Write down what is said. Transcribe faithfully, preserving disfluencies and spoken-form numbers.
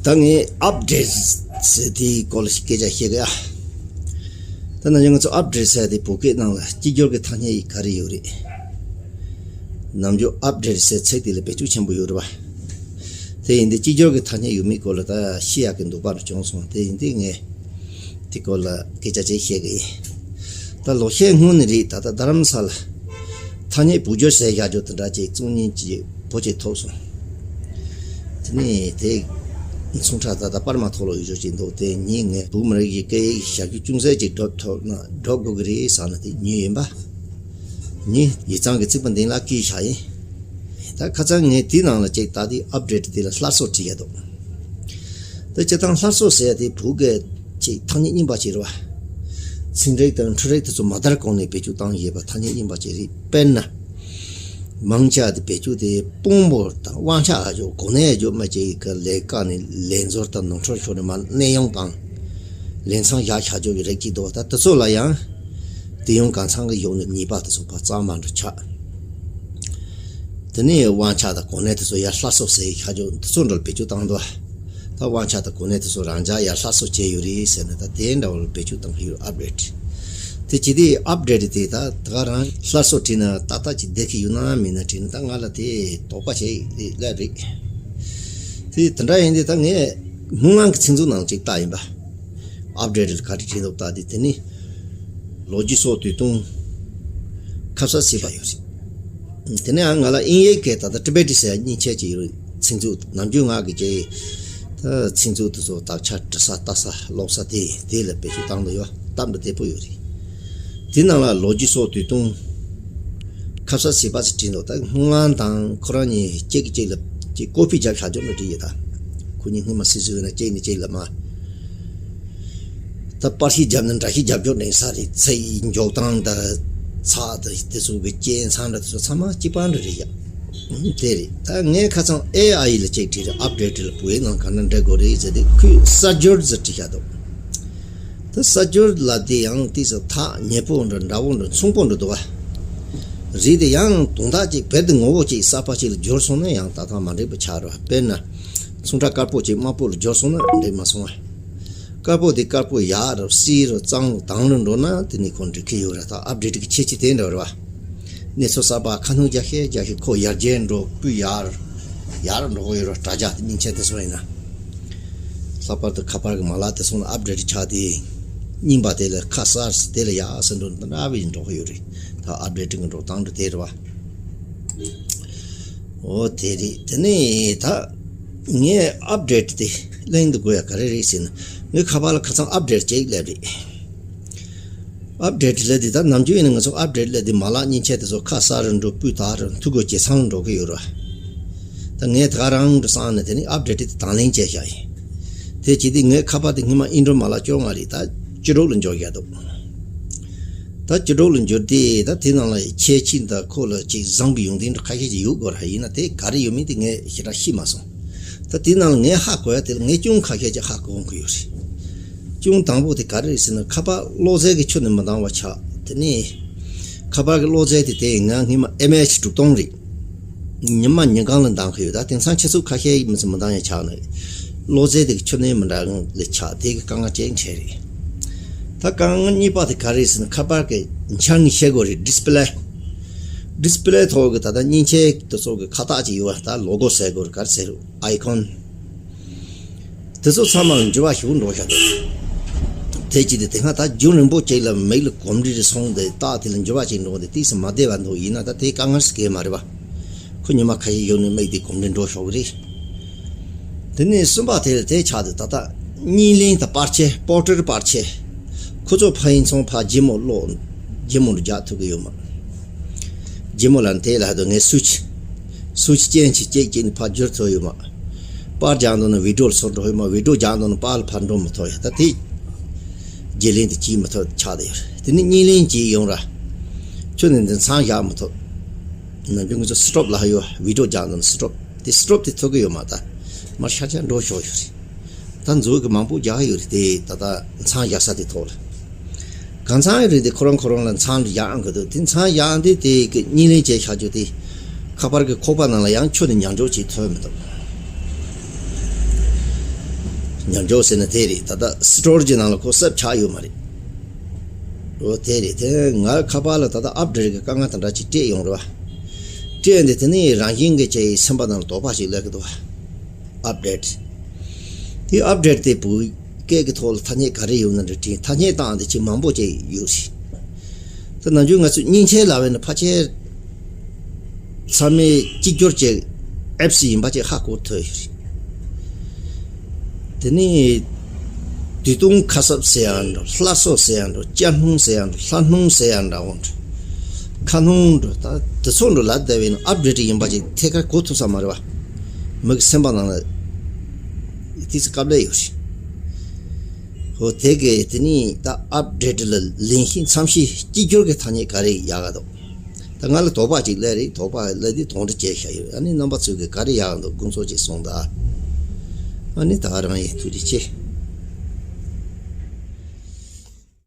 ད་ངས་ཨབ་ཌེཊ་ཟེར་དེའི་སྐོར་ལ་སྐད་ཆ་བཤད་གི་ཡ། ད་ནམ་རྒྱུན་ང་ཚོ་ཨབ་ཌེཊ་ཟེར་དེ་བོད་སྐད་ནང་ལ་གཅིག་གྱུར་གྱི་ཐ་སྙད་ཡིག་ག་རེ་ཡོད་རེད། ནམ་རྒྱུན་ཨབ་ཌེཊ་ཟེར་ཚིག་དེ་ལ་བེད་སྤྱོད་ཆེན་པོ་ཡོད་རེད་པ། དེ་ཡིན་དུས་གཅིག་གྱུར་གྱི་ཐ་སྙད་ཡོད་མེད་སྐོར་ལ་ད་ཤེས་ཡག་གི་འདོད་པ་འདྲ་བྱུང་སོང་། དེ་ཡིན་དུས་ངས་དེ་སྐོར་ལ་སྐད་ཆ་ཅིག་བཤད་གི་ཡིན། ད་ལོ་ཤས་སྔོན་ནས་རེད། ད་ལྟ་རྡ་རམ་ས་ལ་ཐ་སྙད་བོད་བསྒྱུར་ཟེར་བཞག་རྒྱུ་དེ་འདྲ་ཅིག་བཙུགས་མཁན་ཅིག་བོད་ཅིག་ཐུག་སོང་། དེ་ནས་དེ་ཚོང་ཁྲ་ད་ལྟ་པར་མ་ཐོག་ལ་ཡོད་ཅིག་འདུག་དེ་ཉིད་ངས་བོད་མི་རིགས་ཀྱི་སྐད་ཡིག་ཞབས་ཞུ་ཅུང་ཟད་ཅིག་སྒྲུབ་ཐུབ་ན་སྒྲུབ་དགོས་ཀྱི་རེད་བསམ་ནས་དེ་ཉོས་ཡིན་པ། ཉིད་ཡིག་ཚང་གི་རྩིག་པ་མདུན་ལ་བཀལ་བཞག་ཡིན། ད་ཁ་སང་ངས་དེའི་ནང་ལ་ཅིག་ད་ལྟའི་ཨབ་ཌེཊ་དེ་ལ་སླར་གསོ་བྲིས་ཡ་འདུག་ད་སྤྱིར་བཏང་སླར་གསོ་ཟེར་ཡ་དེ་བོད་སྐད་ཅིག་ཐ་སྙད་རྙིང་པ་ཅིག་རེད་བ། ཚིག་རིགས་དང་འཕྲུལ་རིགས་དེ་ཚོ་མ་བརྡར་གོང་ནས་བེད་སྤྱོད་བཏང་ཡོད་པ་ཐ་སྙད་རྙིང་པ་ཅིག་རེད། དཔེར་ན། མང་ཆེ་བ་དེ་བེད་སྤྱོད་དེ་དཔང་པོ་དང་དབང་ཆ་ཨ་ཅོ་གོ་གནས་ཨ་ཅོ་མ་ཅིག་གི་ལས་ཀ་ནས་ལས་ཚོར་དང་ནོར་འཁྲུལ་ཤོར་ནས་མ་གནས་དབྱུང་དང་། ལས་མཚམས་བཞག་བཞག་ཅོག་གི་རིགས་ཅིག་འདུག་ད་དེ་ཚོ་ལ་ཡང་། དེ་ཡང་གང་ཚང་གི་ཡོང་ནས་ཉེས་པ་དེ་ཚོ་ཕར་གཙང་མ་འདྲ་ཆགས། དེ་ནས་དབང་ཆ་དང་གོ་གནས་དེ་ཚོ་ཡར་སླར་གསོ་ཟེར་བཞག་ཅོག་དེ་ཚོ་འདྲ་ལ་བེད་སྤྱོད་བཏང་འདུག་ད་དབང་ཆ་དང་གོ་གནས་དེ་ཚོ་རང་འཇགས་ཡར་སླར་གསོ་བྱས་ཡོད་རེད་ཟེར་ནས་ད་དེ་འདྲ་བ་ལ་བེད་སྤྱོད་བཏང་གི་ཡོད། ཨབ་ཌེཊ། དེ་ཅི་སྟེ་ཨབ་ཌེཊ་དེ་ད་ད་ག་རང་སླར་གསོ་བྲིས་ན་ཏག་ཏག་ཅིག་བསྡད་ཀྱི་ཡོད་ན་མིན་ན་བྲིས་ན་ད་ང་ལ་དེ་དོགས་པ་ཞིག་སླེབས་རེད། དེ་དེ་འདྲ་ཡིན་དུས་ད་ངས་སྨོན་ལམ་གྱི་ཚིག་མཛོད་ནང་ཅིག་བལྟས་ཡིན་པ། ཨབ་ཌེཊ་ལ་ག་རེ་བྲིས་འདུག་ལྟ་དུས་དེ་ནི་ལོ་རྒྱུས་སོགས་དུས་ཐུང་ཁ་གསལ་ཞེས་པ་ཡོད་རེད། དེ་ནས་ང་ལ་དབྱིན་ཡིག་གི་ད་ལྟ་ཊི་བེ་ཊི་ཟེར་ཡ་མཉེན་ཆས་ཅིག་ཡོད་རེད། ཚིག་མཛོད་ནམ་རྒྱུན་ང་གི་ཅིག་ད་ཚིག་མཛོད་དེ་ཚོ་དག་ཆ་འབྲི་ས་ལྟ་ས་ཀློག་ས་དེ་དེ་ལ་བེད་སྤྱོད་བཏང་འདུག་ཡོད་སྟབས་འདི་བདེ་པོ་ཡོད་རེད། དེ་ནང་ལ་ལོ་རྒྱུས་སོགས་དུས་ཐུང་ཁ་གསལ་ཞེས་པ་ཞིག་བྲིས་འདུག་ད་སྨོན་ལམ་དང་ཁོ་རང་གཉིས་གཅིག་གིས་གཅིག་ལ་ཅིག་ཀོ་པི་རྒྱབ་བཞག་རྒྱུ་འདྲ་བྲིས་ཡོད་ད། ཁོ་གཉིས་སྔོན་མ་སུ་སུ་ཡོད་ན་གཅིག་ནས་གཅིག་ལ་མ། ད་པར་ཤིག་བརྒྱབ་ནས་འདྲ་ཤིག་རྒྱབ་སྐྱོར་ནས་ས་རེད། ཚེ་ཡི་འཇོག་སྟངས་དང་ཚགས་དང་དེ་ཚོ་གི་རྐྱེན་ཚང་འདྲ་དེ་ཚོ་ཚང་མ་གཅིག་པ་འདྲ་རེད་ཡ། དེ་རེད། ད་ངས་ཁ་སང་ཨེ་ཨའི་ལ་ཅིག་བྲིས་རེད། ཨབ་ཌེཊ་ལ་བོད་ཡིག་ནང་ག་འདྲ་འབྲི་དགོས་རེད་ཟེར་དུས་ཁོས་གསར་སྒྱུར་ཟེར་བྲིས་བཞག་འདུག་ད་གསར་སྒྱུར་ལ་དེ་ཡང་དེ་ཚོ་ཐག་ཉེ་པོ་འདྲ་འདྲ་བོ་འདྲ་མཚུངས་པོ་འདྲ་འདུག་བ། རེད་དེ་ཡང་དོན་དག་ཅིག་བེད་དེ་ངོ་བོ་ཅིག་གསར་པ་ཅིག་ལ་བསྒྱུར་སོང་ན་ཡང་ད་ཐག་མ་འགྲིག་པ་ཆགས་རེད་བ། དཔེར་ན། ཚོང་ཁྲ་དཀར་པོ་ཅིག་དམར་པོ་ལ་བསྒྱུར་སོང་ན་འགྲིག་མ་སོང་བ། དཀར་པོ་དེ་དཀར་པོ་ཡག་རུ་སིལ་རུ་གཙང་རུ་དྭངས་རུ་འགྲོ་ན་དེ་ནི་ཁོ་འགྲིག་གི་ཡོད་རེད། ད་ཨབ་ཌེཊ་གི་ཁྱད་ཆོས་དེ་འདྲ་རེད་བ། གནས་ཚུལ་གསར་པ་ཁ་སྣོན་རྒྱག་ཤེས་རྒྱག་ཤེས་ཁོ་ཡར་རྒྱས་འགྲོ་སྤུས་ཡག་རུ་ཡག་རུ་འགྲོ་གི་ཡོད་རེད། དྲ་རྒྱ་དེ་མཉེན་ཆས་དེ་ཚོ་ཡིན་ན། ལྷག་པར་དུ་ཁ་པར་གི་མ་ལག་དེ་ཚོ་ལ་ཨབ་ཌེཊ་ཆགས་དེ། རྙིང་པ་དེ་ལ་ཁ་གསར་དེ་ལ་ཡག་ཟེར་འགྲོ་འདི་འདྲ་བའི་འགྲོ་གི་ཡོད་རེད། ད་ཨབ་ཌེཊ་གི་འགྲོ་སྟངས་འདྲ་དེ་རེད་བ། འོ་དེ་རེད། དེ་ནས་ད་ངས་ཨབ་ཌེཊ་དེ་གླེང་དུ་དགོས་ཡ་ག་རེ་རེད་ཟེར་ན། ངའི་ཁ་པར་ལ་ཁ་སང་ཨབ་ཌེཊ་ཅིག་སླེབས་རེད། ཨབ་ཌེཊ་ལབ་དེ་ད་ནམ་རྒྱུན་ཡིན་ན་ང་ཚོ་ཨབ་ཌེཊ་ལབ་དེ་མ་ལག་མཉེན་ཆས་དེ་ཚོ་ཁ་གསལ་རུ་འགྲོ་སྤུས་དག་རུ་འཐུས་སྒོ་ཇེ་ཚང་འགྲོ་གི་ཡོད་རེད། ད་ངས་ད་ག་རང་དུ་བསམ་ནས་དེ་ནི་ཨབ་ཌེཊ་དེ་དང་ལེན་བྱས་བཞག་ཡིན། དེ་བྱས་དུས་ངའི་ཁ་པར་དེ་སྔོན་མ་ཨེན་ཌོ་རོཌ་མ་ལག་བཅོ་ལྔ་རེད། ད་བཅུ་དྲུག་ལ་འགྱུར་བཞག་འདུག་ད་བཅུ་དྲུག་ལ་འགྱུར་དུས་ད་དེ་ནང་ལ་ཁྱད་ཆོས་དང་ཁོ་ལ་ཅིག་བཟང་པོ་ཡོང་དེ་འདྲ་ཁ་ཤས་ཅིག་ཡོད་དགོས་ར། ཡིན་ན་དེ་ག་རེ་ཡོད་མེད་དེ་ངས་ཞེ་དྲག་ཤེས་མ་སོང་། ད་དེ་ནང་ལ་ངས་ཧ་གོ་ཡ་དེ་ལ་ངས་ཅུང་ཁ་ཤས་ཅིག་ཧ་གོ་འོང་གི་ཡོད་རེད། ཅུང་དང་པོ་དེ་ག་རེ་རེད་ཟེར་ན་ཁ་པར་གློག་རྫས་ཀྱི་ཁྱོན་ནས་མི་འདང་བ་ཆགས། དེ་ནས་ཁ་པར་གྱི་གློག་རྫས་དེ་དེ་ང་སྔོན་མ་ཨེམ་ཨེཆ་དྲུག་སྟོང་རེད། ཉི་མ་ཉིན་གང་ལ་འདང་གི་ཡོད། ད་དེང་སང་ཆུ་ཚོད་ཁ་ཤས་མི་ཚེ་མི་འདང་ཡ་ཆགས་ནས། གློག་རྫས་དེ་གི་ཁྱོན་ནས་མི་འདང་ལ་ཆགས། དེ་གི་དཀའ་ངལ་ཅན་འཕྲད་རེད། ད་དཀའ་ངལ་གཉིས་པ་དེ་ག་རེ་ཟེར་ན་ཁ་པར་གི་འཆར་ངེས་བཤད་དགོས་རེད། ཌིས་པི་ལེ། ཌིས་པི་ལེ་ཐོག་གི་ད་ལྟ་མཉེན་ཆས་དེ་ཚོ་གི་ཁ་བཏགས་ཅིག་ཡོད་བ། ད་ལོ་གོ་ཟེར་དགོས་རེད། ག་རེ་ཟེར་རེད། ཨའི་ཀོན། དེ་ཚོ་ཚང་མ་འགྱུར་བ་ཞིག་འགྲོ་བཞག་འདུག་དེ་ཅི་སྟེ་དེ་སྔ་ད་རྒྱུན་རིང་པོ་ཅིག་ལ་མིག་ལ་གོམས་འདྲིས་རེ་སོང་སྟེ་རྟགས་དེ་ལ་འགྱུར་བ་ཅིག་འགྲོ་སྟེ་ཏིས་མ་བདེ་བ་འདུག་ཡིན་ན་ད་དེ་དཀའ་ངལ་ཞིག་གས་མ་རེད་པ། ཁོ་ཉི་མ་ཁ་ཤས་ཡོད་ནས་མིག་དེ་གོམས་འདྲིས་འགྲོ་ཞོག་གི་རེད། དེ་ནས་གསུམ་པ་དེ་ལ་དེ་ཆགས་ཏེ་ད་ལྟ་བརྙན་ལེན་དང་པར་ཆས། པོར་ཊེཊ་པར་ཆས། ཁོ་ཚོ་ཕ་ཡིན་ཚོང་ཕ་རྗེས་མོ་ཀློག་རྗེས་མོ་ལ་རྒྱག་ཐུབ་ཀྱི་ཡོད་མ། རྗེས་མོ་ལ་དེ་ལ་ཧ་དོ་ངས་སུ་ཆི། སུ་ཆི་ཅན་ཆི་ཅེག་ཅེག་ནི་ཕར་བསྒྱུར་ཐུབ་ཡོད་མ། པར་རྒྱག་འདུག་ན་བི་ཌིའོ་ལ་སོར་འགྲོ་ཡོད་མ། བི་ཌིའོ་རྒྱག་འདུག་ན་པར་ལ་ཕར་འགྲོ་མི་ཐུབ་ཡ། ད་དེ་བརྗེ་ལེན་དེ་བྱེད་མི་ཐུབ་ཆགས་བསྡད་ཡོད་རེད། དེ་ནི་བརྙན་ལེན་བྱེད་ཡོང་ར། ཁྱོད་ནི་འདི་མཚམས་བཞག་མི་ཐུབ། ནམ་རྒྱུན་ང་ཚོ་སི་ཊོབ་ལ་ཡོད། བི་ཌིའོ་རྒྱག་འདུག་ན་སི་ཊོབ་དེ་སི་ཊོབ་དེ་ཐུབ་ཀྱི་ཡོད་མ། ད་མར་ཤར་ཤར་འགྲོ་ཤོག་ཡོད་རེད། ད་མཛོད་ཀྱི་མང་པོ་རྒྱག་ཡོད་རེད་དེ། ད་ལྟ་མཚམས་བཞག་ས་དེ་ཐོག་ལ། གང་ཚང་རེད་དེ་ཁོ་རང་ཁོ་རང་ལ་མཚམས་རེ་བཞག་ཨང་གི་འདུག་དེ་མཚམས་བཞག་དེ་དེ་གི་བརྙན་ལེན་བྱས་བཞག་རྒྱུ་དེ། ཁ་པར་གྱི་ཁོག་པ་ནང་ལ་ཡང་ཁྱོན་ནས་ཉམས་འཇོག་བྱེད་ཐུབ་མི་འདུག་ཉར་འཇོག་ཟེར་ན་དེ་རེད། ད་ལྟ་སི་ཊོར་གྱི་ནང་ལ་ཁོ་གསར་ཆགས་ཡོད་མ་རེད། འོ་དེ་རེད། དེ་ང་ཁ་པར་ལ་ད་ལྟ་ཨབ་ཌེཊ་གི་དཀའ་ངལ་དང་འདྲ་ཅིག་སྤྲད་ཡོང་རེད་བ། སྤྲད་འདི་དེ་ནི་རང་བཞིན་གྱི་ཅིག་སེམས་པ་ནང་ལ་དོགས་པ་ཞིག་སླེབས་ཀྱི་འདུག་བ། ཨབ་ཌེཊ། དེ་ཨབ་ཌེཊ་དེ་བོད་སྐད་ཀྱི་ཐོག་ལ་ཐ་སྙད་ག་རེ་ཡོད་ན་འདྲ་དྲིས། ཐ་སྙད་སྟངས་དེ་ཅིག་མང་པོ་ཅིག་ཡོད་རེད། ད་ནམ་རྒྱུན་ང་ཚོས་མཉེན་ཆས་ལབ་པ་ཡིན་ན་ཕལ་ཆེར་ཚང་མས་གཅིག་གྱུར་གྱི་ཨེབ་སི་ཡིན་པ་ཅིག་ཧ་གོ་ཐུབ་ཡོད་རེད། དེ་ནས་དུས་གཏོང་ཁ་གསབ་ཟེར་ཡང་འགྲོ། སླར་གསོ་ཟེར་ཡང་འགྲོ། བསྐྱར་སྣོན་ཟེར་ཡང་འགྲོ། ལྷག་སྣོན་ཟེར་ཡང་འདྲ་བོ་འགྲོ། ཁ་སྣོན་འགྲོ། ད་དེ་ཚོ་འགྲོ་ལབ་བསྡད་པ་ཡིན་ན་ཨབ་ཌེཊ་ཡིན་པ་ཅིག་ཐད་ཀར་གོ་ཐུབ་ས་མ་རེད་བ། མི་གི་སེམས་པ་ནང་ལ་དེ་ཚོ་དཀའ་ལས་ཡོད་རེད། ཧོ་དེ་གས་དེ་ནས་ད་ཨབ་ཌེཊ་ལ་ལེན་ཤེས་འཚམས་ཤེས་གཅིག་གྱུར་གྱི་ཐ་སྙད་ག་རེ་ཡག་ག་འདུག་ད་ང་ལ་དོགས་པ་ཅིག་སླེབས་རེད། དོགས་པ་སླེབས་དུས་དོགས་འདྲི་བྱས་བཞག་ཡོད། ཨ་ནི་རྣམ་པ་ཚོས་གི་ག་རེ་ཡག་ག་འདུག་དགོངས་ཚུལ་ཅིག་གསུངས་དང་། ཨ་ནི་ད་ག་རང་ཡིན། ཐུགས་རྗེ་ཆེ།